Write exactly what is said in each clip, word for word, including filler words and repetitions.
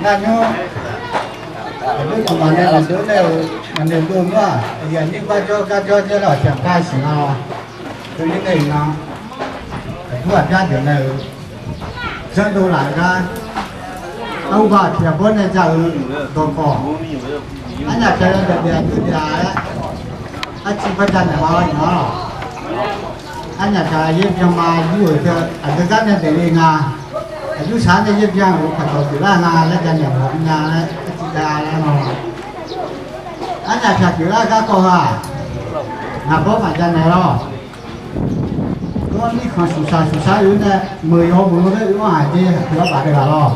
Aqnymr, aqjox tiq maq nae aqjox nae-euq maqnoeq dov nmr-aq, aqyuif aqnyir garjawr garjawr jaer lar-awq tiqghaq par siqnya-awq. Teumirnae iqnan, aqbur ghaq byar deuq nae-euq janrdov laf-eu gar, arhuba tiq ghaq bawr nae ja-euq dawqkawq, arnyaf pyaq yawdaef daef aqdui daef-a-aer, arciv par ja naeq ma-awr nya-awq. Arnyaf pyaq yaer byan ma yur-euq teu aqgeu gar nae daefle nga. Aqyursaq nae yaer byan-euq paqdawq pyeuflar nga laer ja naeq mawf-eu nya laer arciv ja laer-awq. Arnyaf pyaq pyeuflar garkawv heu-aq, ngaq bawr maqja naeq lawr. Tov-anr mirkhanq shuqshaq shuqshaq-eu nae meuq yawmuiq-eu laer oe-anr aq jeq haqpeuq-awr baf deuq ghaq lawr.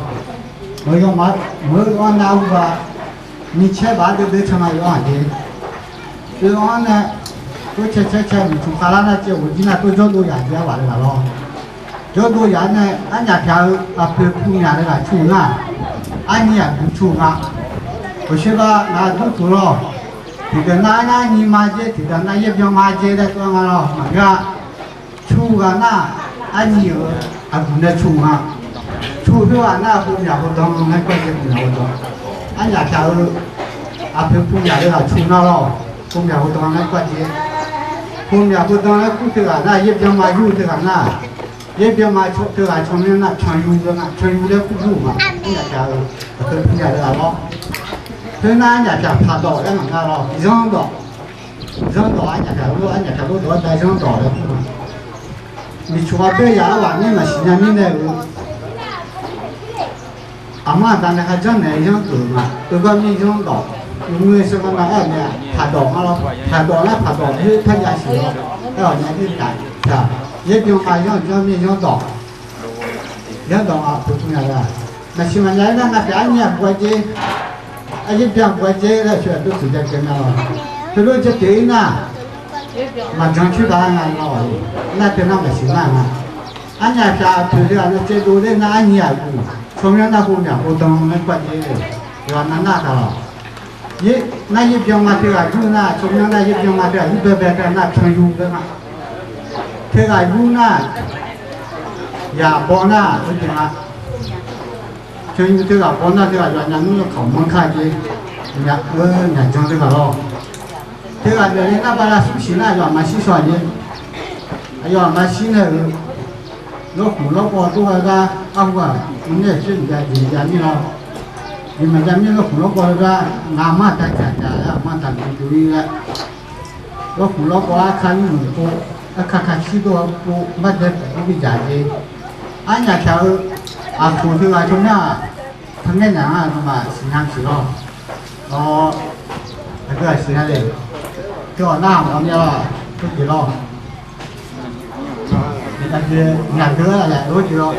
Meuq yawmuiq-eu oe-anr nar arhuba micaer baf-awr deuvdeuv can ma oe-anr aq jeq. Oe-anr nae tov cae caer cae miqcmq khavlar nar caev ghof jir nar tov jawrdov yaf jeq-awr baf deuq ghaq lawr. Jawrdov yaf-anr nae arnyaf pyaq-eu aqpoeq pumyaq deuq ghaq cu nar, arnyi aqgeu cu nga. Khoeqsher bar ngaq dur tuq lawr. Tiqdeuq nar arnyi ma jer, tiqdeuq nar yaer byan ma jer laer tov-aer nga lawr maqngeur-a. Cu ghaq nar, arnyi-euq aqgeu nae cu nga. Cu khoerghaq nar, pumyaq heudan laer gar jeq pumyaq heudan. Arnyaf pyaq-eu aqpoeq pumyaq deuq ghaq cu nar lawr, pumyaq heudan laer gar jeq. Pumyaq heudan laer kur teughaq nar, yaer byan ma yur teughaq nar, yaer byan ma teughaq canmyanr nar canyu-eu nga, canyu laer kur yur-euq ma. Arnyaf pyaq-eu aqpoeq pumyaq deuq ghaq lawr. Khoernar arnyaf pyaq paqdawq laer maqnga lawr, zanrdawq. Zanrdawq arnyaf pyaq lof, arnyaf pyaq lof dawq-anr da zanrdawq laer kur-a. Miqcmq-anr doer yaf-awr ghaq mir maqsiq nya mirnae-euq, aqmanr aqda nae kharjanr naeq-aer zanrdeuq-euq ma. Teugar mir zanrdawq, uqmir-eu sheugar nav-aer-aq nae paqdawq nga lawr, paqdawq nar paqdawq doer par yasiq lawr. Aer-awq nae ir taq taq, yaer byan ma zanr janr mir zanrdawq. Zanrdawq aqpoeq pumyaq-a. Maqsiq maqnya-aer nar ngar pyaeq arnyi aqgeu-a jer, aryaer byan aqgeu-a jer laer aqsur aqdui tiqjav jav nar lawr. Teulof jav pyeuf-ir nar, maqjan coer dav-a nga lawr. Nar teu nar maqsiq nar nga. Arnyaf pyaq aqpoeq deuq ghaq nae caevdov ler nar arnyi aqgeu, tsawrmyanr nar hov myaq hov dan laer gar jeq, yawqha nav nar taq lawq. Nar yaer byan ma teughaq yur nar, tsawrmyanr nar yaer byan ma teughaq yur baebae teughaq nar canyu laer nga. Teughaq yur nar, yaq baw nar-aq, oe jeq nga. Canyu teughaq baw nar teughaq yawqha nya nmr yawkaq manr kar jeq, nyaq-eu nyaqjan teughaq lawr. Teughaq naeq le nar bala smr siq nar aqyawf aqma shir shaw-aq jeq. Aqyawf aqma shir nae-euq lawrkhmq lawrkawv dov-aer gar arhu-aq, mrnaer-euq tser maqjav jeq maqjav mir lawr. Jeq maqjav mir lawrkhmq lawrkawv-eu gar ngaqma daqdzaq dzaq-aer aqma daqdzaq dov-ir laer, lawrkhmq lawrkawv arkar yurmuiq pov, arkar kakir dov-eu pov, mardae pov pov bidzaq jeq. Arnyaf pyaq-eu aqkhoq teughaq tsawrmyanr-aq, pangaer nyaq-anr nawmaf siqnya siq lawr. Awr, aqgeu-aq siqnya le. Teu-awq nar aqmawf mir-awr, tov jeq lawr. Nyaq deuq-aer laf laf-eu jeq lawr.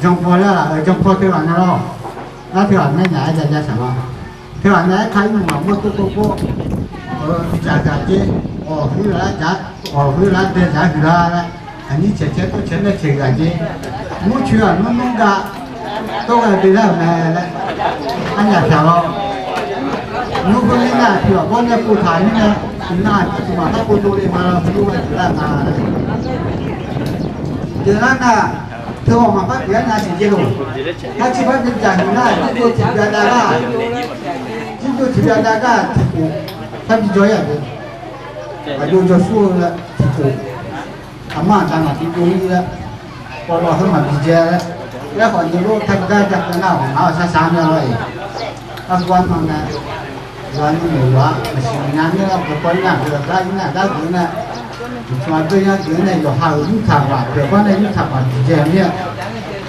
Janpaw laer laf-eu janpaw teughaq nya lawr. Nar teughaq nae nyaf-aer jav jav shaq ma. Teughaq nae aerkar ir mq maqmawr tov tov pov, bidzaq ghaq jeq, awq khoer lar dzaq, awq khoer lar dae dzaq huiqlar laer, aqnyir caeq caeq tov caeq nae caeq ghaq jeq, murcoeq-aq nmr nmr gav, tov ghae beular-euq mae laer, arnyaf pyaq lawr. Nmr khoer mirnae aqpoeq aqbawr nae pov taq mirnae, iqnan aqduimaf nar pov dovle ma lawr, tov ghae beular nga laer. Jeq lar nar, teu ghawq maqpar pyeuf-aer nya siq jeq lof. Nar tiq par byav dzaq huiq nar, jirjov tiq byav dav gar, jirjov tiq byav dav gar tiqkhof par bi jawr-ir-aq jeq. Aqjox jawr sur-eu laer tiqkhof. Aqmanr aqda maqbi dov-ir laer, pawvlawv heu maqbi jae laer, laer khawf ni lof taqgar ja keuv nar, maq ngaq-awr shar shar mya lawr-iq. Arhu arnan nae, yawqha nuinoeq yawqha maqsiq maqnya mir-awr, dawqpaw ir nar deuq gar ir nar gar geuf nae, uqcmq aqdui yar geuf nae yawqha-euq yurtaq ghaq pyeuf gar nae yurtaq ghaq tiqjae mir-a.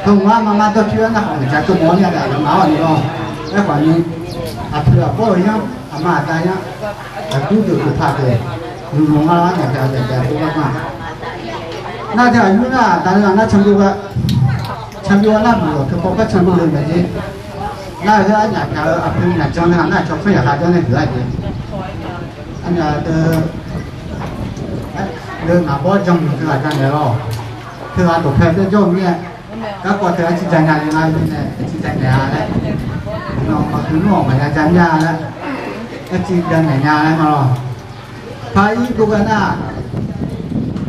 Heu ngar ma ngar dawrcoer-aer nar khawf maqja tov mawr nya-a, ngaq-awr ni lawr. Aerkhawf ni, aqpoeq aqbawr-euq yanr, aqma aqda yanr, aqdur deuq deuq paq deuq, nuinoeq ngar lar nyaf dav daef daef tov gar ma. Nar teughaq yur nar, aqda nar nar canbyov gar, canbyov gar nar muiq-awq teu paw par canbyov le maeq jer. Nar-eu heu arnyaf pyaq-eu aqpoeq nyaf jan nar nar cawq kanr yaqkhav jawr nae huiq-a jeq. Arnyaf deuq, deuq ngaq bawr janmuiq teughaq janaeq lawr. Teughaq dawqpae dawr jawr-eu mir-aer, garkawv teu arciv janaeq le nga mirnae arciv janaeq-a laer, iqnan maqkeuv nmr-awq maqya ja mir-a laer, arciv janaeq nya laer ma lawr. Par ir dov ghae nar,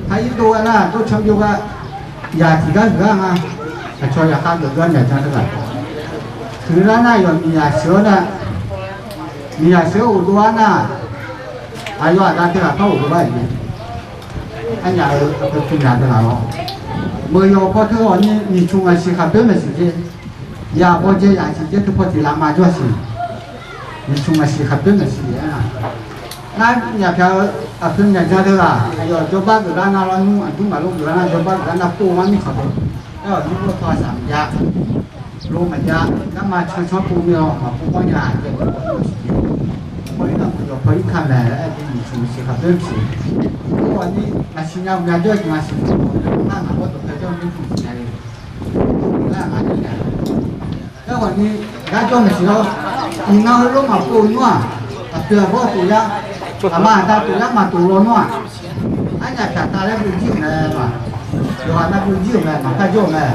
par ir dov ghae nar dov canbyov gar, yaq tiq gar huiq gar nga. Aqcawq yaqkhav geuf gar nyaf jan teughaq, Teular nar yawf miqyaq sheuq-awr nar, miqyaq sheuq-awr ghofdov-ar nar, aqyawf aqda teughaq par ghofdov-ar-iq mae. Arnyaf-euq aqpoeq tiqnyaf deuq-aq lawr, meuq yawq paw teu ghawqni nyiq cmq ngaqsiq khaqdoer maeqsiq jeq, yaq baw jae yaq siq jaer teu paw tiq lavma jawr-a siq. Nyiq cmq ngaqsiq khaqdoer maeqsiq aer-a. Nar nyaf pyaq-eu aqpoeq nyaf jan deuq-aq, aqyawf jawrbar geuflar nar lawr, nymr aqdur maqlor geuflar nar jawrbar geuflar nar pov-eu mar mirkhanq deuq, aer-awq nymr lawr tawq-a saq maqjav, lo maqjav, garma cancanr pov mir-awr maqpov mawrnya-a jaev-eu siq jeq. Mawr-ir nar meuq yawq paw-ir ka maeq laer aer-eu nyiq cmq ngaqsiq khaqdoer siq. Ghawqni ngaqsiq nya uqmya jawr-eu jeq ngaqsiq nar ngaq bawr dawqpae jawr-eu nymr tmq siq nya le. Lar-aq nga jawr nya. Aerkhawfni, gar jawr maeqsiq lawr. Iqnan heulof maqpov-eu nymr-aq, aqpoeq aqbawr tof yar, aqma aqda tof yar maqtof lawnmr-aq, arnyaf pyaq tav laer byovjir-euq mae laq. Yawqghaq nav byovjir-euq mae, maqpar jawr-euq mae.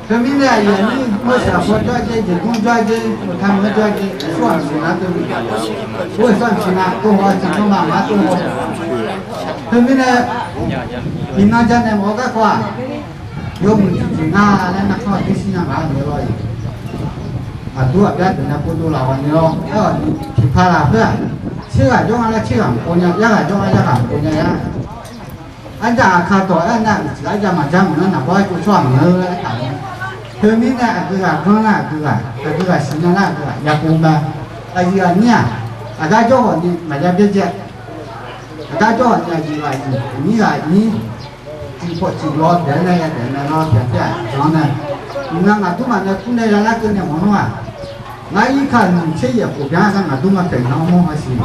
Teumirnae aqyuif aqnyir meursaq paw jawr-a jeq, jeqdmr jawr-a jeq, meuqtaq meuq-anr jawr-a jeq, aqsur aqmq siqnar teu, ur-eu sar mq siqnar tov haw-a, tiqjawr ma maq tov haw. Teumirnae iqnan janaeq mawf-eu garkawv-aq, yawmuiq tiqjeq nga laer narkhanr aqdir shir nya ngaq-a naeq lawr-iq. Aqdur aqbyar deuq nae pov dov laf ghawqni lawr, aer-awq ni tiqpaq lafkhoer-aq, tser ghaq jawr nga laer tser ghaq mq pov nya, yar ghaq jawr nga yar ghaq mq pov nya yar. Arjav aqkar dawq aer nar uqcif arjav maqjar mq nar naqbawr aer tsov tsawrhaq maqngeur-eu aertaq-a. Teumirnae aqgeu ghaq ganr nar aqgeu ghaq, aqgeu ghaq siqnya nar aqgeu ghaq yapov mae. Aqyuif aqnyir-aq, aqgar jawr ghawqni maqya byaerdzae. Aqgar jawr ghawqni aqyuif ghaq aqyuif, aqnyir ghaq aqnyir, tiqpawf tiqlawr daef-aer nae yadaef mae lawr, pyaeq pyaeq-aq jan-anr nae, iqnan ngaqdur maqnae kur nae yalar keuv nae mawf-anr-aq, ngar irkaq nyiq tser yaef khof byan-a nar ngaqdur ma pyaeq iqnan-anr mawr ha siq.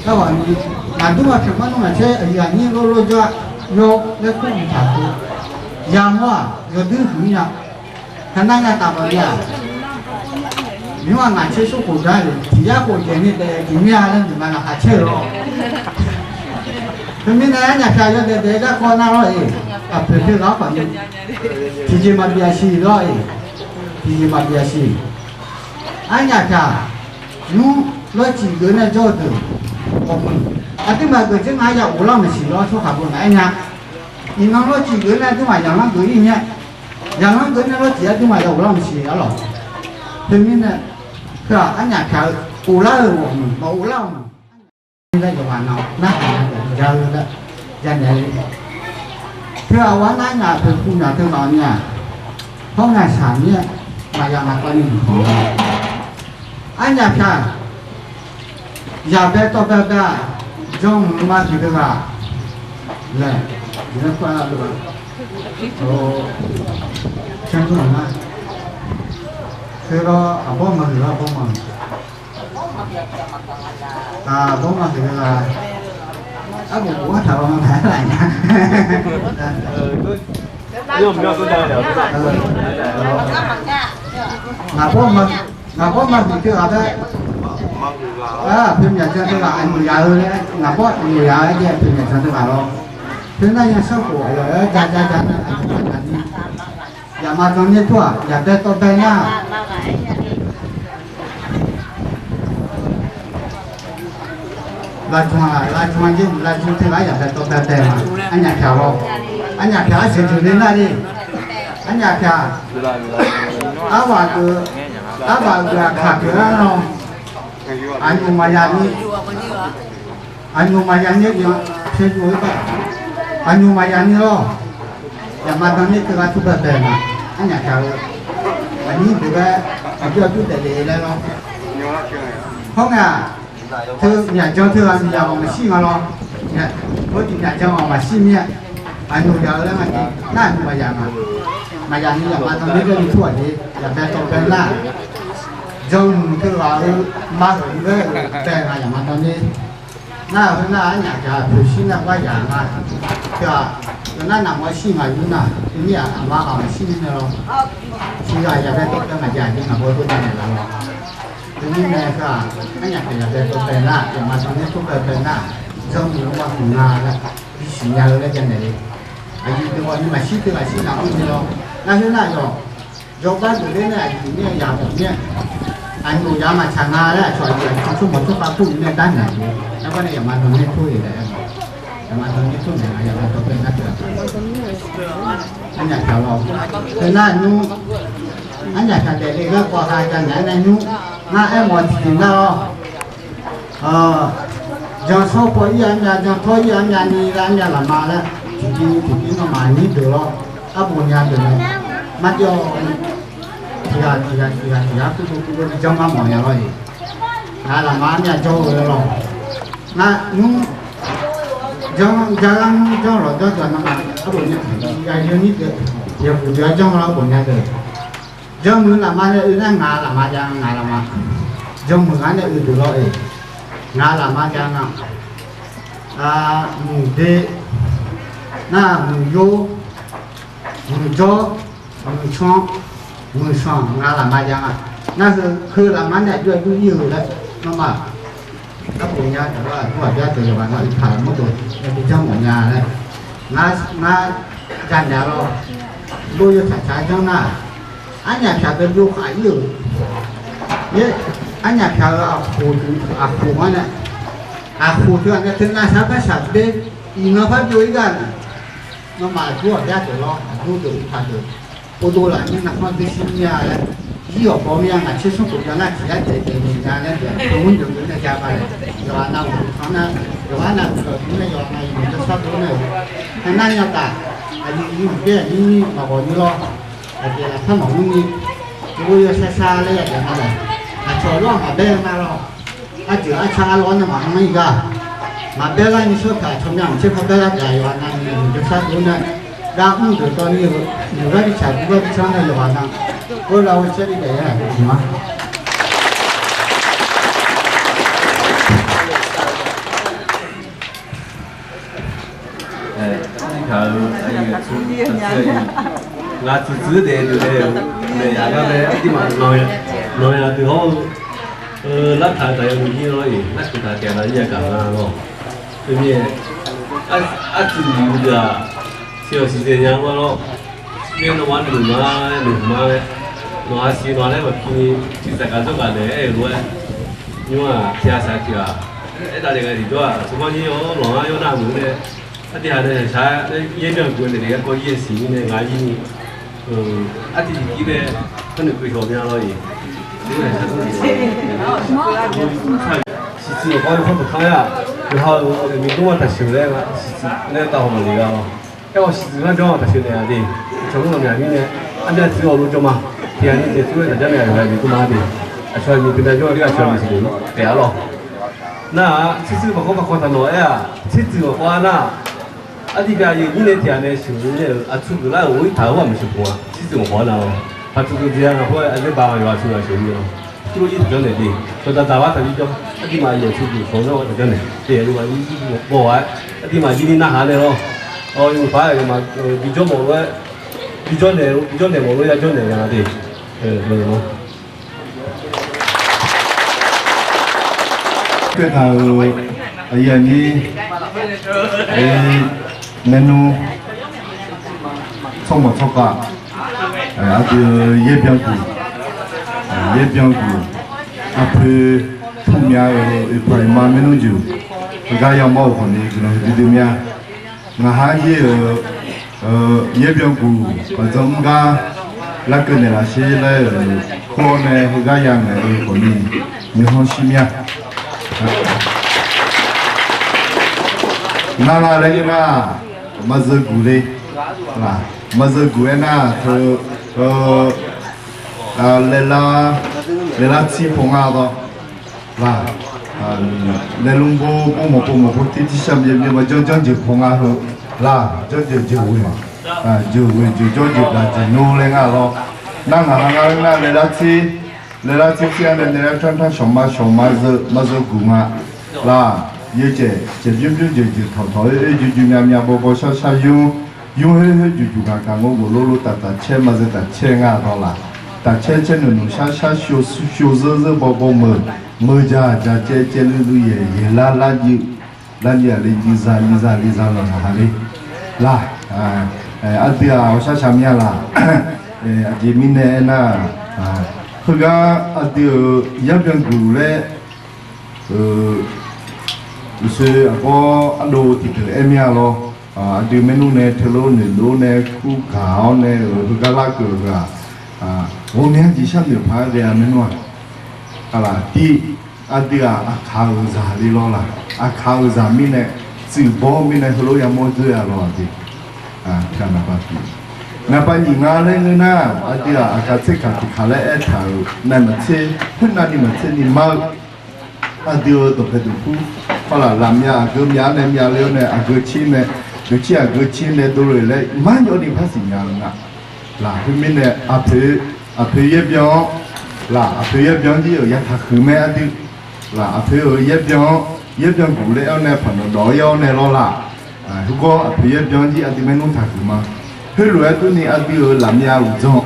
Aerkhawfni, ngaqdur ma pyaeq mar nmr ngaq tser aqyuif aqnyir lor lor jawr-a, yawr laer kur mqtaq teu. Yamawr-aq yawduir huiq-ir nya. Kaqnar nya taf mawf nya-aq, nymr-aq ngaq tser smr khof gar-iq tiq yar khof daef ni daef tiq mir-a laer maq laqkhaq caer-euq lawr. Teumirnae arnyaf pyaq yawdaef daef-eu garkawv nar lawr-iq, aqpoeq teughaq-anr khawfni tiqjeq maqbif-a siq lawr-iq, tiqjeq maqbif-a siq. Arnyaf pyaq nymr lawrcif geuf nae jawr-eu deuq, ghawqmuiq aqduimaf geuf dzer nga ya ghoflar maqsiq lawr tsawrhaq beu ngaq-aer nya. Iqnan lawrcif geuf nae aqduimaf yaqlanr geuf-ir nya. Yaqlanr geuf nae lawrcif aqduimaf ya ghoflar maqsiq arlawq. Teumirnae, heu-aq arnyaf pyaq-eu ghoflar-eu ghawqmuiq maqghoflar-eu muiq. Laer yawqghaq na narhaq-a ya-eu laer yanaeq-a. Teu aqghaq nar nyaf poeqkuv nyaf teu ghaq-awq ni-aq, hawr ngaq shaq mir-aer maqya maqkawv ni mq kawq-a. Arnyaf pyaq yaqbae tawv bae bae-aq, janrmq ma tiqdeuv ghaq laeq, iqnan kawv-a laf-eu, canr-anr nar, teu lawr aqbawr maqhuiq lawr aqbawr ma, aqbawr maqhuiq-a, arbof bof-anr taq law ma taq-aer laf nya. Ngaqbawr ma, ngaqbawr maqhuiq teu ghaq taef, aqpoeq myaq jan teu ghaq aqnoeq yaq-eu laer, ngaqbawr aqnoeq yaq-eu laer jae aqpoeq myaq jan teu ghaq lawr. Teu nar nyasanrkhof aqyawf-aer ja ja ja nar aqnoeq yaq nar ni, yaqma dan ner tur-aq yaqbae tawv bae nar, lavjmq-aq lavjmq-a jer, lavjmq teu ghaq-aer yaqbae tawv bae bae ma. Arnyaf pyaq lawr, arnyaf pyaq-aer sheuq jeuq le nar le. Arnyaf pyaq, arghaq geuf, arghaq geuf-aq kaq pyeuf nar lawr, aqnymq maqya ni, aqnymq maqya ni, aqnymq maqya ni lawr, yaqma dan ner teu ghaq tur bae bae ma. Arnyaf pyaq-eu aqnyir deuq-aer aqjox aqjox daefle laer lawr. Hawr ngae-aq, teu myaqjan teu ghaq myaqjan-awq maqshir nga lawr. Hawr tiq myaqjan-awq maqshir mir-a. Aqnymq yaq-eu laer nga jeq nar aqnymq maqya nga. Maqya ni yaqma dan ner bae ni tur-aq jeq yaqbae tawv bae nar, janrmq teu ghaq-eu ma heuq-eu bae nga yaqma dan ner. Nar-aq heu nar arnyaf pyaq poeqshir nar gar yaq nga. Teu-aq, yawnar naqmawr shir ngaq yur nar, teumirnae aqma ghaq maqshir mirnae lawr. Tiq ghaq yaqbae tawv bae maqya jeq ngaq baw dov ja naeq laf lawr. Teumirnae heu-aq, arnyaf pyaq yaqbae tawv bae nar, yaqma dan ner tur bae bae nar, janrmq-eu ma hmq nga laer bisiq nya-eu laer ja naeq le. Aqyuif deuq ghawqni maqshir teu ghaq shir naq mr ni lawr. Nar heu nar yawq, jawrgar deuq ler nae aqyuif mir-aer yaq mawf mir-aer, aqnymq yaq maqtsaq nga laer aqcawq aqyuif aqcawq tsawrmawq tsawrkhav kur-eu nae dar naeq-eu, narbar nae yaqma dan ner tur-eu laer, yaqma dan ner tur naeq nga yaqma dan bae nar teu-aq, arnyaf pyaq lawr. Teu nar nymr Arnyaf pyaq daefle garkawv ha ja naeq-aer nae nymr, ngar aermawf tiqjeq nar-awr, jan shawr paw ir-a armyav, jan tawr ir-a armyav ni laer armyav lafma laer tiqjeq tiqjeq nawmaf nyir deuq lawr, arbof nya deuq mae. Marjawv-a, tiqghaq tiqghaq tiqghaq tiqghaq kurdov kurdov ni janr mar mawf nya lawr-iq. Ngaq lafma armyav jawr-eu lawr, ngar nymr janr, jar gar nymr janr lawq janr deuq nawmaf arbof nya tiqjeq yawnyir deuq, yawqguq deuq-a janr lar arbof nya deuq. Janrmuiq lafma nae oe nar ngaq lafma jav nga, ngaq lafma. Janrmuiq ngar nae oe deuq lawr-iq, ngaq lafma jav nga. Muiqde nar muiqyor, muiqjawr, muiqcan, muiqsanq ngaq lafma jav nga. Nar heu, heu lafma nae aqjox aqjox ir-eu laer nawmaf arbof nya deuq-aq, aqbur aqbyar deuq yawqghaq navluf taq-euq mawr deuq bi janr mawf nya laer ngar, ngar ja naeq-a lawr. Lor yawtsaq tsaq-aer janr nar, arnyaf pyaq deuq byov khaq ir-euq, arnyaf pyaq-eu aqkhof, aqkhof-anr nae, aqkhof teughaq nae teunav shaq par shaq ber, iqnan par byov ir gar nae, nawmaf aqbur aqbyar deuq lawr, aqbur deuq uqtaf deuq, povdov lafnyir navkhanr dui shir mir-a laer, zir yawqbaw mir-a ngaq tser smr khof byan nar tiq yar daef daef ni nya laer deuq-aq, teu mr deuq deuq nae ja ba nae, yawqghaq navluf tanq nar, yawqghaq navluf yawqdui nae yawqghaq navluf yawqdui sar dov nae-euq, haenar nya taf, aqyuif yuf ber aqnyir nyir maqghawq nyir lawr, aqjeq lafpar maqmr ni, yawshar shar laer yadaef nga lawq, aqcawq lawr maqbaer-eu nga lawr. Arjeuq arcar lawr nae maqanr ir gar, maqbaer lar ni shawr taq tsawrmyanr mq tser par baer lar taq yawqghaq navni yawqdui sar dov nae, gar mr deuq tawv ni-eu, yawqgar bi tsaq duqgar bi canr nae yawqghaq nav, ghoer lar-eu caer bi daef-aer aqdui ma. Ngaq tsuif tsuif daef deuq nae-euq maeqyaq gar nae ardirmaf nanq yaq deuq hawr-eu, lartaq-eu taq yawmuiq nyir lawr-iq, lartaq-eu taq taef nar ir yagaq nga lawr. Teumirnae artsuif deuq-aq, tiq ghaq siqdzaeq nya-eu ma lawr. Teumirnae nawmaf noeq ma, noeq ma-aer, nawq-a siq nawq-a laer maqpi ni, tiq saq gaq jawr gaq daef-aer-euq lof-aer, nymr-aq tiq ghaq saq tiq ghaq aertaq daef ghae tiqjawr-aq, teugar nyir-awr lawq-anr yawr nar meuq-eu nae, artiv ha nae shaq-aer yaer byan guq-eu naeq daef garkawv ir-aer siq-ir nae ngaq ir ni, artiv tiqkir nae par noeq keuv shawq mya lawr-iq. Siqtsuif lafkhoer yawkhanr taqkar-aer-aq, yawqha-euq miqdmr-anr taqsheuq laer siqtsuif laer tavhaw maqle gha lawr. Aerkhawf siqtsuif ngar jawr-aq taqsheuq naeq-a de. Aqcawq mr ghawqmyaq mirnae armyav tsuif-awr lor jawr ma. Tiq ghaq ni jeq tsuif-aer taqjar naeq-a yawqha miqdmr-anr de. Aqcawq miqdmr nae jawr-a ler aqcawq miqsiq de taef-a lawr. Nar-aq tsirtsuif maqkhawr maqkhawr taq nawq-aer-aq, tsirtsuif maqkhawr-a nar-aq, artiv pyav yeuq nyir nae tiq ghaq nae sheuq-eu nae-euq aqtsu geuflar-euq ghoer taq-eu ghaq maqsheuq peuq-a. Tsirtsuif maqkhawr-a nar-awr, paqtsuif geuf dzae-a ngaq khoer-aer aqjox baq-a yawqha aqtsu ghaq sheuq-eu nae-awr, tsuif-eu ir taqjanr naeq de. Cawqdaq daq-ar taqbi jawr, artiv maf yawq tsuif geuf shawq-anr-awr taqjanr naeq de. Aqjox baq-ir bawq-a-aer, artiv maf jir ni narhaq nae lawr. Awq, yawqpar-aer aqyawfmaf bijawr mawf lof-aer, bijawr naeq, bijawr naeq mawf lof-aer yajawr naeq nya de. Khoertaq-euq aqyuif aqnyir, maernmr, tsawrmawq tsawrkhav, aqdui-euq yaer byan guq, yaer byan guq, aqpoeq pumya-euq oeqpaq iqma maernmr juq, heugar yamawr-euq khawf ni guiqlanq huiqdui dui mir-a. Ngaq har yaer-euq yaer byan guq baqdzanr mr gar larkeuv naeqlaf sher laer-euq kur-awr nae heugar ya ngaeq-eu khawf ni, nymq-anr shir mir-a. Nar lar laer ir nar, maqzeu guq le. Maqzeu guq aernar teu, laelar, laelar tsir paw ngar dawr. Lar, laelmr bo bo mawq pov mawq pov tir tir shar myav myav ma janr janr jeuq paw ngar heu. Lar, janr jeuq jeuq ghoe, jeuq ghoe jeuq jawr jeuq gaq jeuq nor laer ngar lawr. Nar ngaq ha ngar nar laelar tsir, laelar tsir tsir-a nae naelar tanr tanr shawq ma shawq ma zeu ma zeu guq nga. Lar, yawcaef caef bymr bymr jeuq jeuq tawq tawq-aer oer juq juq myav myav baw baw shar shar yur, yur hoer hoer juq juq gaq gaq ngor ghof lor lor taf taf caer ma zeu taf caer ngar dawr laq. Taf caer caer noeq noeq shar shar shar shar zeur zeur baw baw meuq, meuq jaq jaq caev caev luiv luiv yaeq yaeq lar lar juiv, lar juiv aqli juiv za juiv za li za lawq lawq ha le. Lar, aqdui-aq awqshar shaq myav laq. Aqjeq mirnae aernar, heugar aqdui-euq yar byan guq laer uqshoe aqbawr ardov tiqdeuq aer mir-a lawr. Aqdui maernmr nae teulof noeqlof nae kur gaq-awr nae-euq heugar larkeuv-euq ghaq, Ghawqmya jeq sharnoeq paq-aer ghae-a maernmr-aq, aqlaf tiv, aqdui-aq aqkaq-euq zaq le lawr laq? Aqkaq-euq zaq mirnae, tsuif bawr mirnae heulof yamawr dzoer-a lawr aqdui. Naqpav nyiq nga laer ngeur nar, aqdui-aq aqkaq tser kaq tiq kaq laer aertaq-euq nae maqtser, khoernav ni maqtser ni mar-eu aqdui-euq dawqpae dawqpur, arlaf lafmyav aqgeu myav nae myav le-awr nae aqgeu cir nae, deuq cir aqgeu cir nae dovle laer marjawv ni par siqnya-eu nga. Laq khoermirnae aqpoeq, aqpoeq yaerbyan-anr, laq aqpoeq yaerbyan jir-euq yataq huiq mae aqdui. Laq aqpoeq-euq yaerbyan-anr, yaerbyan guf laer-awr nae paqnawq dawq-awr nae lawr laq. Heugar aqpoeq yaerbyan jir aqdui maernmr taq huiq ma. Khoerlof-aer durni aqdui-euq lafmyav uqdzan,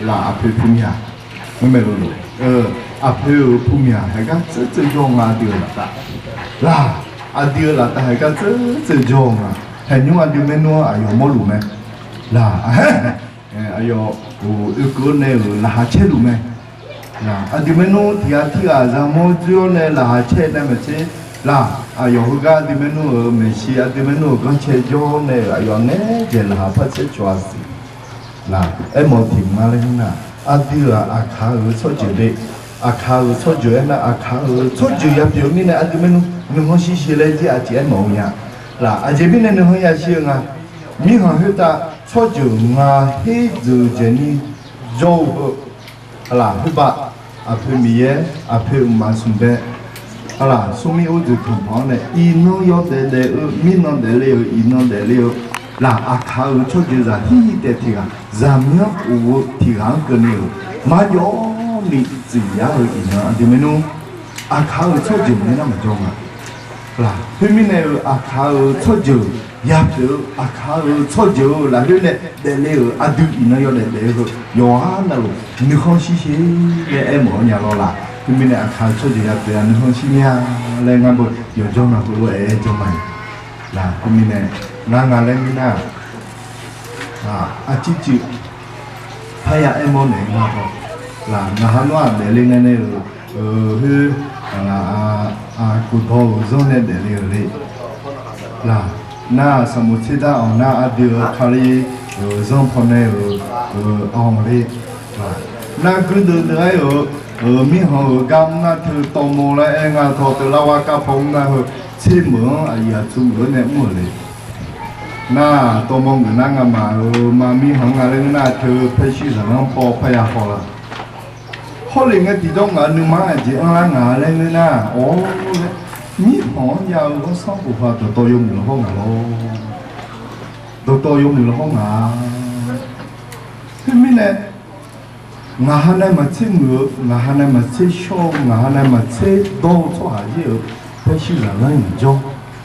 laq aqpoeq pumyaq, aqpoeq-euq pumyaq heugar tseurtseuv jawr-eu nga aqdui-euq laftav. Laq aqdui-euq laftav heugar tseurtseuv jawr-eu nga. Haeqnymr aqdui maernmr-anr aqyawf mawrluf mae. Laq aqyawf oekeuv-awr nae-euq laqkhaq caerluf mae. Aqdui maernmr tiq ghaq tirghaq zaqmawr dzoer-awr nae laqkhaq caer nae maqtser, laq aqyawf heugar aqdui maernmr-euq maeqshi, aqdui maernmr-euq ganrcae jawr-awr nae-euq aqyawf ngaeqdzaeq laqkhaq par caer cawv-a siq. Laq aermawf-eu tiq mq nga laer ngeur nar, aqdui-aq aqkaq-euq tsawrjeuq le, aqkaq-euq tsawrjeuq aernar, aqkaq-euq tsawrjeuq yapyeuf-eu mirnae aqdui maernmr nuikhanr shir shir laer jir aqjeq aermawf-eu nya. Laq aqjeq mirnae nuikhanr yashir-eu nga. Mirkhanq khoertav tsawrjeuq ngaq her dzeuq dzaeqni jawr-eu heu, laq khoerbav aqpoeq Miqyaer, aqpoeq mqmaq smq bae, laq smrmir urdeuq tanqpanq-anr nae iqnan yawdaef daef-eu, mirnan daefle-euq, iqnan daefle-eu, laq aqkaq-euq tsawrjeuq zaq hirhir taef tiq ghaq, zaqmyanr of-eu tiq ghaq-anr keuvni-euq marjawr ni tsuif yar-eu iqnan aqdui maernmr aqkaq-euq tsawrjeuq maqngeur nar maqjawr nga. Laq khoermirnae-euq aqkaq-euq tsawrjeuq yapyeuf-eu, aqkaq-euq tsawrjeuq-eu lafkhoer nae daefle-euq aqdui iqnan yawdaef daef-eu heu yawqha navluf nuikhanr shir shir laer aermawf-eu nya lawr laq. Khoermirnae aqkaq-euq tsawrjeuq yapyeuf-a nuikhanr shir mya laer ngar beu yawqjawr navluf-aer aer jawr ma-iq. Laq khoermirnae ngar nga laer ngeur nar, aqcir cuiv parya aermawr naeq-eu nga paw. Laq ngaq ha nawr-aq daefle ngae nae-euq, khoer, aqlaf, kofdawq-euq zanr nae daefle-euq le. Laq nar-aq sanqbof tserdar awq nar aqdui-euq Kali-euq zanr pawnae-euq, awq le. Nar guirdeuv deuv-aer-euq, mirkhanq-euq gar mr nar teu tawvmawr laer aer nga tawq teu lar war kar paw mr nar heu tser meuq-anr aqyuif aqtsu meuq-anr nae mr-euq le. Nar tawvmawr ngeuq nar ngamaf-euq ma mirkhanq nga laer ngeur nar teu paershir zaqlanr paw parya haw la. Hawr le ngae tiqjawr ngaq nuima aqjeq anrlar ngaq laer ngeur nar awr laer, mirkhanq-anr jav-eu ghanrsanrkhof ha dawqtawv yawmuiq lafhawr ngaq lawr. Dawqtawv yawmuiq lafhawr ngaq. Khoermirnae ngaq ha nae maqtser muiq-eu, ngaq ha nae maqtser shawr-eu, ngaq ha nae maqtser dawr-eu tsawrhaq yaer-euq paershir zaqlanr-iq jawr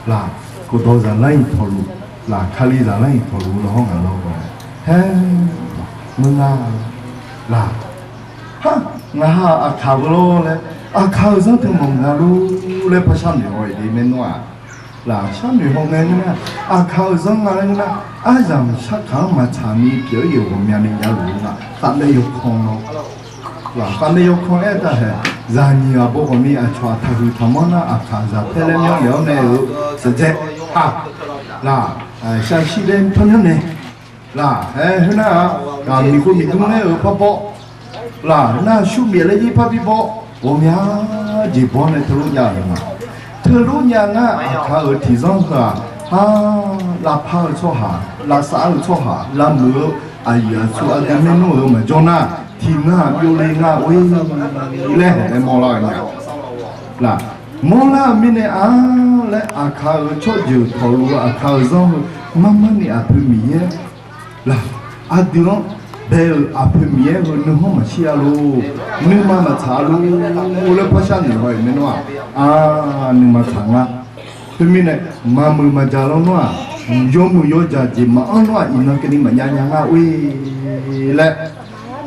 laq, kofdawq zaqlanr-iq tawqluf laq, Kali zaqlanr-iq tawqluf lafhawr ngaq lawr. Haer, ngeur nar laq, ha, ngaq ha aqkaq-eu lawr laer, aqkaq-euq zanr teu mawq nga lor laer par sharnoeq haw-iq de maernmr-aq. Laq sharnoeq haw ngae ngeur nar, aqkaq-euq zanr nga laer ngeur nar, aryamq sarkaq-anr maqtsaq ni pyeuf-eu yaeq ghawqmyani javluf-eu nga. Khavmaer yawkan lawr. Laq khavmaer yawkan aer-eu taq haeq, zaqnyiq aqbawr ghawqni aqcawq aqtaqhuiq taqmanr nar aqkaq zaq paer laer myanrnaeq-awr nae-euq saqdzae, a, laq, shaqshir laer par myanrnaeq. Laq aer khoernar-aq, ghaq miqkhov miqdmr laer-euq par bawr, laq nar shurmyaef laer jir par bi bawr, ghawqmya jeq bawr nae teulof jav-euq ma. Teulof jav ngar aqkaq-euq tiqzanr heu-aq, ha, lavpar-eu tsawrhaq, lavsav-eu tsawrhaq, lavmuiq-eu aqyuif aqtsu aqdui maernmr-euq maqjawr nar, tiqnan-aq byovle nga oe laer haeq laer mawrlar-eu nya. Laq, mawrlar-eu mirnae-a laer aqkaq-euq tsawrjeuq tawqluf-eu aqkaq-euq zanr heu marmar ni aqpoeq Miqyaer laq, aqdui-anr bae-euq aqpoeq Miqyaer heu nuikhanr maqshir-a lor, nuima maqtsaq-a lor laer par sharnoeq haw-iq maernmr-aq, a, nuima tsaq nga. Khoermirnae maqmuiq maqjaq lawr nar-aq, yawmuiq yawjaq jeq maqanr nar-aq, iqnan keuvni maqjav nya nga oe laer.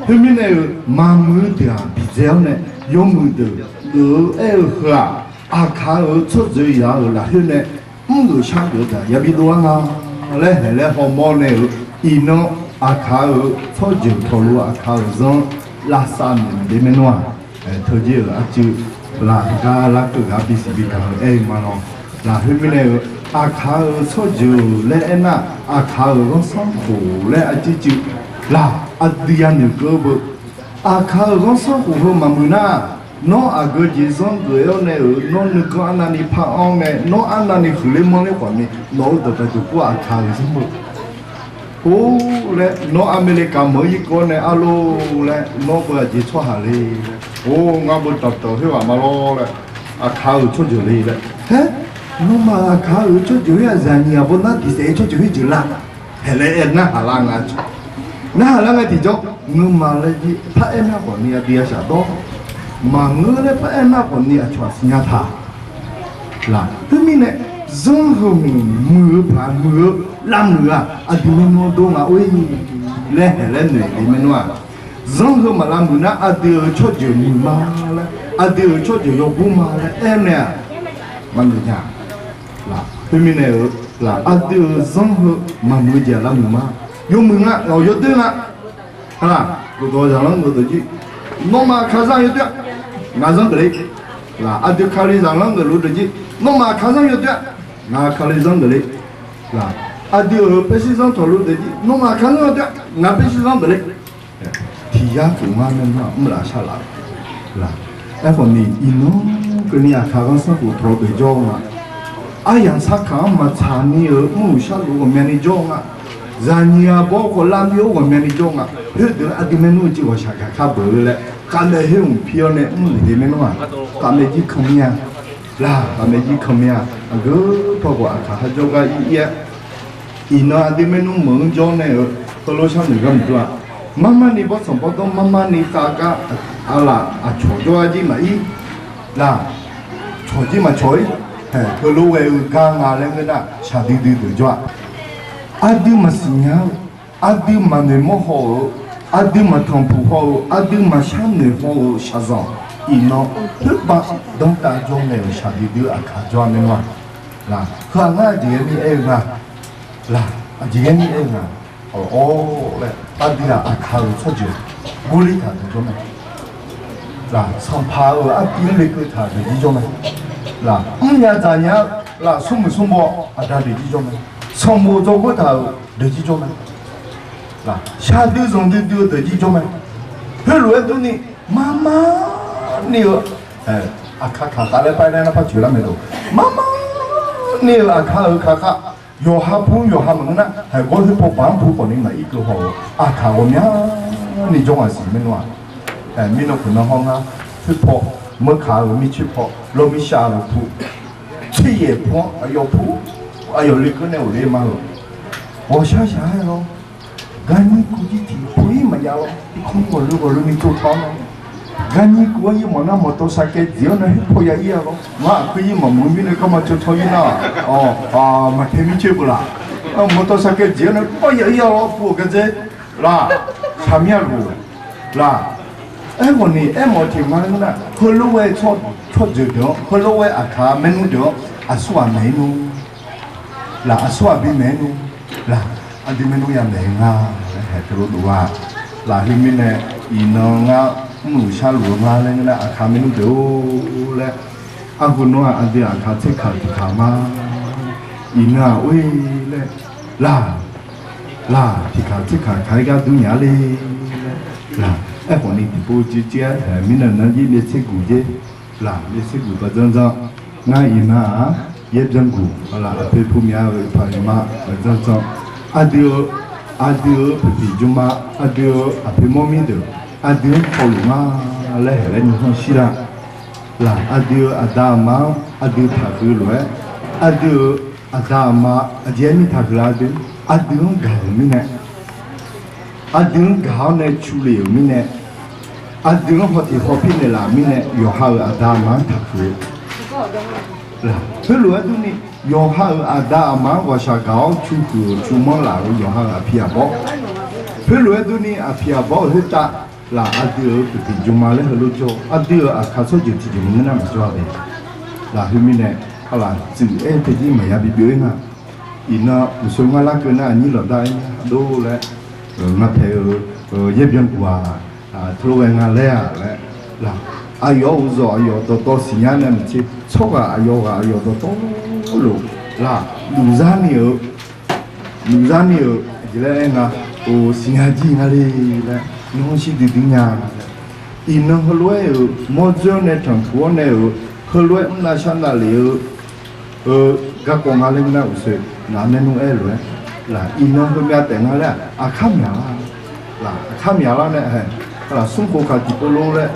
Khoermirnae-euq maqmuiq-eu deuq-aq bidzae-awr nae, yawmuiq deuq geuf-eu aer-eu heu-aq, aqkaq-euq tsawrjeuq yaq-euq lafkhoer nae mrgeuf shargeuf-eu deuq-aq yabi dov-ar nga laer haeq laer hawmawr nae-euq, iqnan aqkaq-euq tsawrjeuq tawqluf aqkaq-euq zanr lavsav naeq maqde maernmr-aq, teujir-euq arcuiv laf gar larkeuv gar bisiq bigaq-eu aer-eu ma lawr. Lafkhoer mirnae-euq aqkaq-euq tsawrjeuq laer aernar, aqkaq-euq ghanrsanrkhof laer arcuiv cuiv laq, aqdui yanoeq keuv-eu beu Aqkaq-euq ghanrsanrkhof heu maqmuiq nar, nawr aqgeu jeq zanr geuf-aer-awr nae-euq, nawr nuiganr arnavni par-anr nae, nawr arnavni huiqler manrler khawfni, nawq-eu dawqpae dawqpur Aqkaq-euq zanr-eu or laer, nawr Aqmeqlekaq meuq-eu irkawv nae arlor laer, nawr beu aqjeq tsawrhaq le laer, or ngar beu dawqtawq khoerghaq ma lor laer, Aqkaq-euq tsawrjeuq le laer, haer, nawmaf Aqkaq-euq tsawrjeuq khoer-aq zaqnyiq aqbaw nar diqsaef-eu tsawrjeuq khoer jeuq lar, haeq laer aer narhaq lar nga. Narhaq lar ngae tiqjawr, nuima laer jir par-aer nar khawfni aqdui yashaq dawr, maqngeur laer par-aer nar khawfni aqcawq aqsiq nya taq. Laq, teumirnae, zanr heu hmq muiq-eu paq muiq-eu lavmuiq-aq, aqdui maernmr dov nga or-ir laer haeq laer noeq le maernmr-aq, zanr heu maq lavmuiq nar aqdui-euq tsawrjeuq muiq ma laer, aqdui-euq tsawrjeuq yawgur ma laer aer nae-aq, maqnoeq nya. Laq, khoermirnae-eu, laq, aqdui-euq zanr heu maqmuiq-eu jeq lavmuiq ma. Yawmuiq nga, ghawq yawdoer nga. Laq, dawqdawq zaqlanr geuf dawq jir, nawmaf Aqkaq zanr yawdoer-a, ngaq zanr geuf le. Laq, aqdui Kali zaqlanr geuf luf dawq jir, nawmaf Aqkaq zanr yawdoer-a, ngaq Kali zanr geuf le. Laq, aqdui-euq Pershir zanr tawqluf dawq jir, nawmaf Aqkaq zanr yawdoer-a, ngaq Pershir zanr geuf le. Tiq yar khof ngar maernmr-aq mrlaf sharlaf. Laq, aerkhawfni iqnan keuvni Aqkaq ghanrsanrkhof tawq-eu deuq jawr-eu nga. Aryamq sarkaq-anr maqtsaq ni-euq mr-euq sharluf ghawqmyani jawr-eu nga. Zaqnyiq aqbaw khawf lavbi-awr ghawqmyani jawr-eu nga. Khoerdeuq aqdui maernmr-eu jeq ghawqshaq gaqkar beuq-eu laer, khavmaeq her hmq pi-awr nae mr-euq jeq maernmr-aq, khavmaeq jir kan mir-a. Laq, khavmaeq jir kan mir-a. Aqgeu paw khawf Aqkaq kharjawr gar ir ir-aer, iqnan aqdui maernmr meuq-anr jawr nae-euq heulof sharnoeq gar maqdur-a. Marmarni bawrtsanq bawrdanr marmarni khavgar, aqlaf aqcawq jawrgar jir maqir. Laq, cawq jir maqcawq-ir. Heulof ghae-eu gar nga laer ngeur nar, shaqdui dui deuq jawr-a. Aqdui maqsiq nya-eu, aqdui maqnoeq mawr haw-eu, aqdui maqtanqpuq haw-eu, aqdui maqshar noeq haw-eu shaqzanq, iqnan khoerpav danrtav jawr nae-euq shaqdui dui-eu Aqkaq jawr-a maernmr-aq. Laq, heu-aq ngar aqjeq ghae mir aer-eu nga. Laq, aqjeq ghae mir aer-eu nga. Awr laer aqdui-aq Aqkaq-euq tsawrjeuq gurler taq deuq jawr mae. Laq, sanqpaq-euq artiv-anr lekeuv taq deuq jir jawr mae. Laq, mrnya dzaqnya-eu, laq, smrmuiq smrbaw aqda deuq jir jawr mae. Sanqbof dzawrgor taq-euq deuq jir jawr mae. Laq, shaqdui zanqdui dui-eu deuq jir jawr mae. Heulof-aer durni, marmarni-eu, Aqkaq kaqkhav laer paer nar narpar coeq lar mae lof. Marmarni-euq Aqkaq-euq kaqkhav, yawqha pu yawqha maqngeur nar, haiq gawr khoerpaw baq-anr pu khawfni maqir keuv haw-eu Aqkaq ghawqmyani jawr-aq siq maernmr-aq. Mirnan khof nan hawr ngar, khoerpaw, meurkaq-euq mircoer paw, lawrmirshaq-euq pu, tseryaef pu-anr aqyawf pu, aqyawf lekeuv nae ghofle ma-euq. Ghawqshaq shaq-aer lawr, garnyir kuv jir tiq pu-ir maqjav lawr, irkanr ghawqloe ghawqloe ni tsovpav-awr nar, garnyir kuv-anr ir mawf nar mawqtawv saqkaev dziq-anr nae khoerpaw ya ir-a lawr. Ngar aqkuir ir maqmuiq mirnae garma caw caw ir nar, maqtae mircoer beu laf. Mawqtawv saqkaev dziq-anr nae khoerpaw ya ir-a lawr, pu-euq gardzer. Laq, shaqmir-a luf. Laq, aerkhawfni aermawf-eu tiq ma nar, heulof-aer tsawrjeuq deuq-anr, heulof-aer Aqkaq maernmr deuq-anr aqsurghaq maeq-ir nmr. Laq, aqsurghaq bimaeq-ir nmr. Laq, aqdui maernmr yamaeq-eu nga laer haeq teulof dov-a. Laq, khoermirnae, iqnan ngar mrluf sharluf-eu nga laer ngeur nar, Aqkaq maernmr deuq-or laer, arhu nawr-aq aqdui Aqkaq tserkaq tiqkaq ma. Iqnan-aq or-ir laer, laq, laq, tiqkaq tserkaq kaq-ir gar dur nya le laer, laq, aerkhawfni tiqpov civ civ-aer haeq mirnae nar jir myav tser guq jer. Laq, myav tser guq baqdzanr dzanr. Ngar iqnan-aq, yaer byan guq, laq, aqpoeq pu myav-euq paq iqma baqdzanr dzanr. Aqdui-eu, aqdui-euq poeqpiq jmrma, aqdui-euq aqpoeq mawrmir deuq, aqdui-anr hawluf nga laer haeq laer nymr-anr shir lar. Laq, aqdui-euq aqda aqma-anr aqdui taqhuiq lof-aer, aqdui-euq aqda aqma aqjeq-aer mirtaq huiq lar deuq, aqdui-anr gaq-euq mirnae, aqdui-anr gaq-awr nae cu lef-euq mirnae, aqdui-anr hawtiq hawpir naeqlaf-euq mirnae, yawqha-euq aqda aqma-anr taqhuiq-eu. Laq, khoerlof-aer durni, yawqha-euq aqda aqma-anr ghawqshaq gaq-awr cu huiq-euq cu manr laf-euq yawqha-euq aqpiq aqbawr. Khoerlof-aer durni aqpiq aqbawr-euq khoertav, laq, aqdui-euq poeqpiq jmrma laer heulof jawr-eu, aqdui-euq Aqkaq tsawrjeuq tiqjeq maqngeur nar maqjawr-a de. Laq, khoermirnae, aqlaf tsuif-aer tae jir maqya bibyov-ir nga. Iqnan uqshoe ngar larkeuv nar aqnyir lawqdar-aer nya dov laer, ngar pae-eu yaer byan guq-aq, teulof ghae nga laer-aq laer, laq, aqyawf-euq uqzawq aqyawf dawqtawv siqnya nae maqtser, tsawrhaq aqyawf ghaq aqyawf dawqtawv lof, laq, lufzar ni-euq, lufzar ni-euq aqjeq laer aer nga, siqnya jir nga le laer, nawr shir duidui nya laer. Iqnan heulof-aer-euq mawrdzoer-awr nae tanqpuq-awr nae-euq heulof-aer mrnav sharnav lef-eu, eu, garkawv nga laer nar uqshoe laf maernmr aer-eu lof-aer, laf iqnan heumyav taef nga laer-aq, aqkar myaqlar, laf aqkar myaqlar nae, laf smr khof kaq tiqpov lor laer,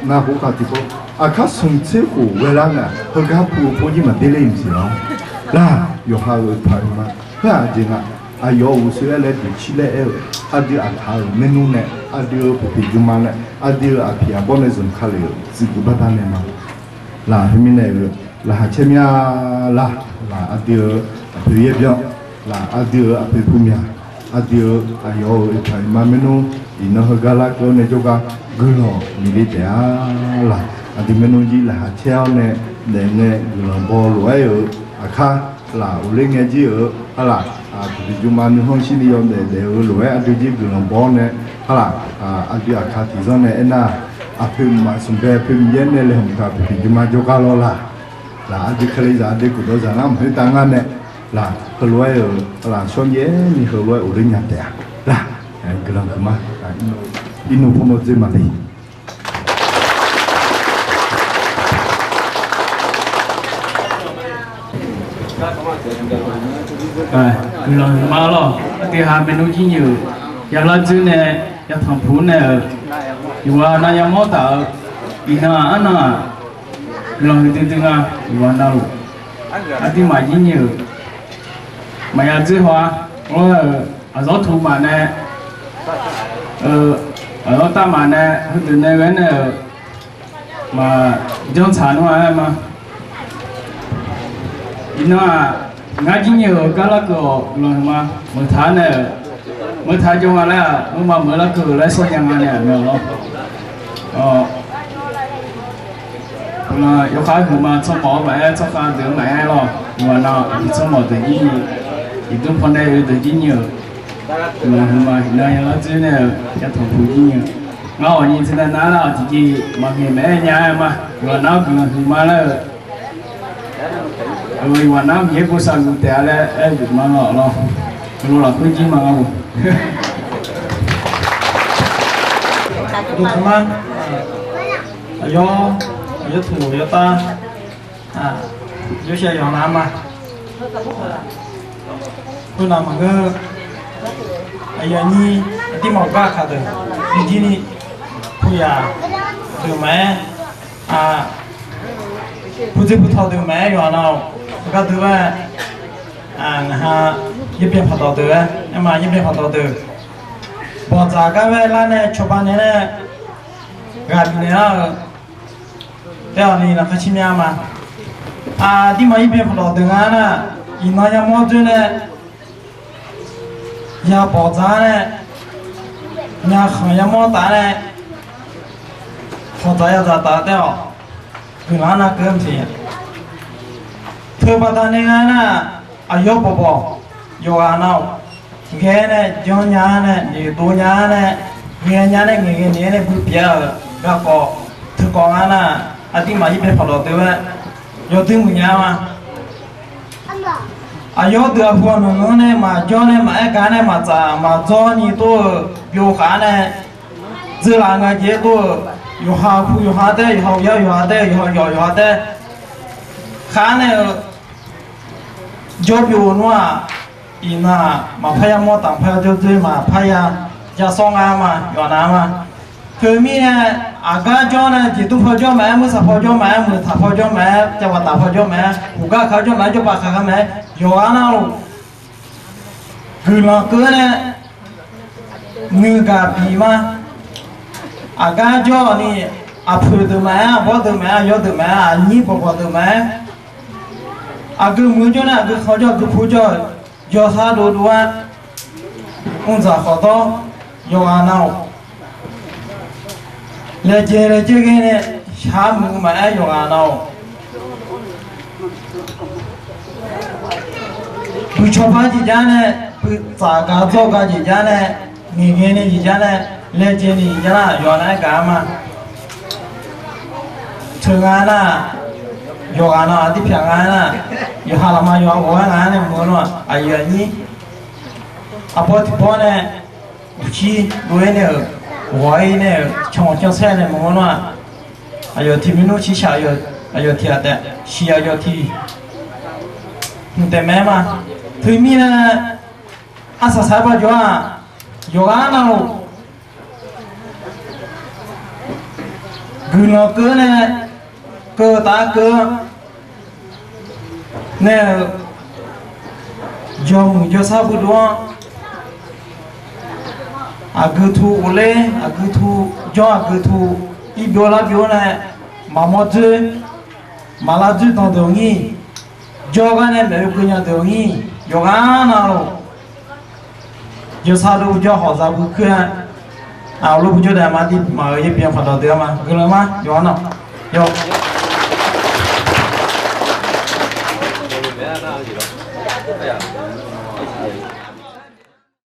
nav khof kaq tiqpov, aqkar smq tser khof ghaelar nga, heugar pu-eu pov jir maqder ler maqsiq-a. Laf yawqha-euq paq-eu ma. Heu-aq jeq nga, aqyawf-euq uqshoe aer laer duqcir laer aer-eu, aqdui aqkaq-euq maernmr nae, aqdui-euq puqpiq jmrma nae, aqdui-euq aqpiq aqbawr nae zmq ka lef-euq tsuif geuf barda nae ma. Laf khoermirnae-euq laqkhaq caer mya, laf, laf aqdui-euq aqpoeq yaerbyan, laf aqdui-euq aqpoeq pumyaq, aqdui-euq aqyawf-euq oeqpaq oeqma maernmr, iqnan heugar larkeuv-awr nae jawrgar guiqlanq bif le taef-a. Laf aqdui maernmr jir laqkhaq caer-awr nae daef ngae guiqlanq baw lof-aer-euq aqkar, laf uqler ngae jir-euq, arlaf, puqpiq jmrma nuikhanr shirni yawdaef daef-eu lof-aer aqdui jir guiqlanq baw-awr nae, arlaf, aqdui aqkaq tiqzanr nae aernar, aqpoeq mqmaq smqbae aqpoeq Miqyaer nae laeqhmq taq puqpiq jmrma jawrgar lawr laf. Laf aqdui kalizaq aqdui guqdawq zaq nar mq khoertav ngar nae, laf heulof-aer-euq, laf shawrjaev ni heulof-aer uqler nya taef-a. Laf guiqlanq huiqma, irnov pawnaw dzoer maqbi Guiqlanq huiqma lawr, aqdui ha maernmr jir nyiq-euq yalar dzoer nae yatanq puq nae-euq, yawqghaq nav yamawr taf-eu, iqnan-aq arnan-aq, guiqlanq huiqdui dui nga, yawqghaq navluf, aqduimaf jir nyiq-euq maqya dzoer haw-ar, ghawr-eu aqzawr tuq maf nae, eu, aqzawr tav maf nae heudeuq nae ghae nae-euq, maqjanr tsaq nmr-a aer ma. Iqnan-aq, ngar jir nyiq-euq gar larkeuv-awq guiqlanq huiqma, meuqtaq-ar nae-euq, meuqtaq jawr nga laer-aq, meuqma meuq larkeuv-eu laer sawr nya nga nae aqmyan lawr. Guiqlanq yawkhav huiqma tsawrmawf-eu maqaer, tsawrkhav deuq-eu maqaer lawr, yawqghaq nav aqdui tsawrmawf deuq jir nyiq, iqdmr pawnae-eu deuq jir nyiq-euq, guiqlanq huiqma iqnan yalar dzoer nae-eu yatanq puq jir nyiq-eu, ngar awqnyi teunav nar lar-awq tiqjeq maqngaeq maqaer nya-aer ma, yawqghaq nav-awr guiqlanq huiqma laer-eu, yawqghaq nav-awr Miqyaer bosav luf taef-a laer aer-eu ma lawr lawr, heulof lafkhoer jir ma ngar-eu. Dawqtaq ma, aqyawf, aqyawf tuq yawtav, yawshaef yawqha nav ma. Khoernav maqngeur, aqyuif aqnyir aqdirmaf gar kaq deuq, jirni, puqyaq deuq maqaer, puqdzer puqtawq deuq maqaer, yawqha nav-awq, gardui-aer, ngaq ha, yawbyaer paqdawq deuq-aer, aerma yawbyaer paqdawq deuq, bawqdzaq gar-aer lar nae cawba nae nae ghaq bifnaeq lar-euq, taef-awq ni laqkhaq caer mya ma. Aqdirmaf yawbyaer paqdawq deuq nga nar, iqnan yamawr dzoer nae, ya bawqdzaq nae, ya khanq yamawr taf nae, khawqdzaq yadzaq taf taef-awq, guiqlanq-anr nar keuv-eu maqsiq. Teubaqda nae nga nar, aqyawf bawqbawq, yawqghaq nav-awq, ghae nae janrnya nae noeqdov nya nae, ghaenya nae ngaeqghae naeq-aer nae bupyeuf-eu garkawv, teukawv nga nar, aqdirmaf yawbyaer paqdawq deuq-aer yawdui muiq nya ma. Aqyawf deuq aqhu aqnanq-anr nae maqjawr nae maqaer gar nae maqtsaf maqdzawr ni tov-eu byov khaq-ar nae, dzeurlaf nga jeq-aer tov-eu, yawqha pu yawqha taer, yawqha uqyar yawqha taer, yawqha yawq yawqha taer, khaq-ar nae-eu jawr byov nmr-aq, iqnan-aq maqpar yamawr taf, maqpar yajawr dzoer, maqpar ya jasawr nga ma, yawqha nav ma. Teumirnae, aqgar jawr nae jeqdmr paw jawr maqaer, muirsaq paw jawr maqaer, muiqtaq paw jawr maqaer, cavghaq taf paw jawr maqaer, uqgar kaq jawr maqaer, jawrpav kaq gar maqaer, yawqghaq navluf guiqlanq keuv nae nuigaq bif ma. Aqgar jawr ni, aqpoeq deuq maqaer, aqbawr deuq maqaer, aqyawf deuq maqaer, aqnyir bawqbawq deuq maqaer, aqgeu muiq jawr nae aqgeu khanq jawr, aqgeu pu jawr, yawqha dovdov-aer mrdzaq khawf dawr, yawqghaq nav-awq. Laejae laejae ghae nae shaq-ar muiq-eu maqaer, yawqghaq nav-awq. Buiqcawba jeq jar nae, buitsaf gaq dzawr gaq jeq jar nae, ngaeqghae nae jeq jar nae, laejae ni jeq jar nar, yawqha nav-aer gaq-ar ma. Teu nga nar, yawqghaq nav-aq aqdir pyaq nga nar, yawqha lafma yawqha ghawq-aer nga-ar nae mq-eu nar, aqyuif aqnyir, aqbawr tiqbawr nae uqcir dov-aer nae-euq Ghawq-ir nae-euq can can saer nae maqngeur nar-aq, aqyawf tiq maernmr shirshaq, aqyawf tiq ghaq taef, shiq aqyawf tiq hmq taef mae-aer ma. Teumirnae, arsaq saq-aer bajawr-aq, yawqghaq navluf guiqlanq keuv nae keuv taf-aer keuv nae-euq jawrmuiq jawrsar bui dov-anr, aqgeu tu ghofler, aqgeu tu jawr, aqgeu tu irbyov larbyov nae maqmawr dzoer, maqlar dzoer dan deuq-anr ir, jawrgar nae maeq-eu geunya deuq-anr ir, yawqghaq navluf jawrsar dov jawr hawq za bui kuir-aer, aqlof bujawr daef ma, aqdir maf-euq yabi paqdawq deuq-a ma, guiqlanq ma yawqghaq navluf yawq.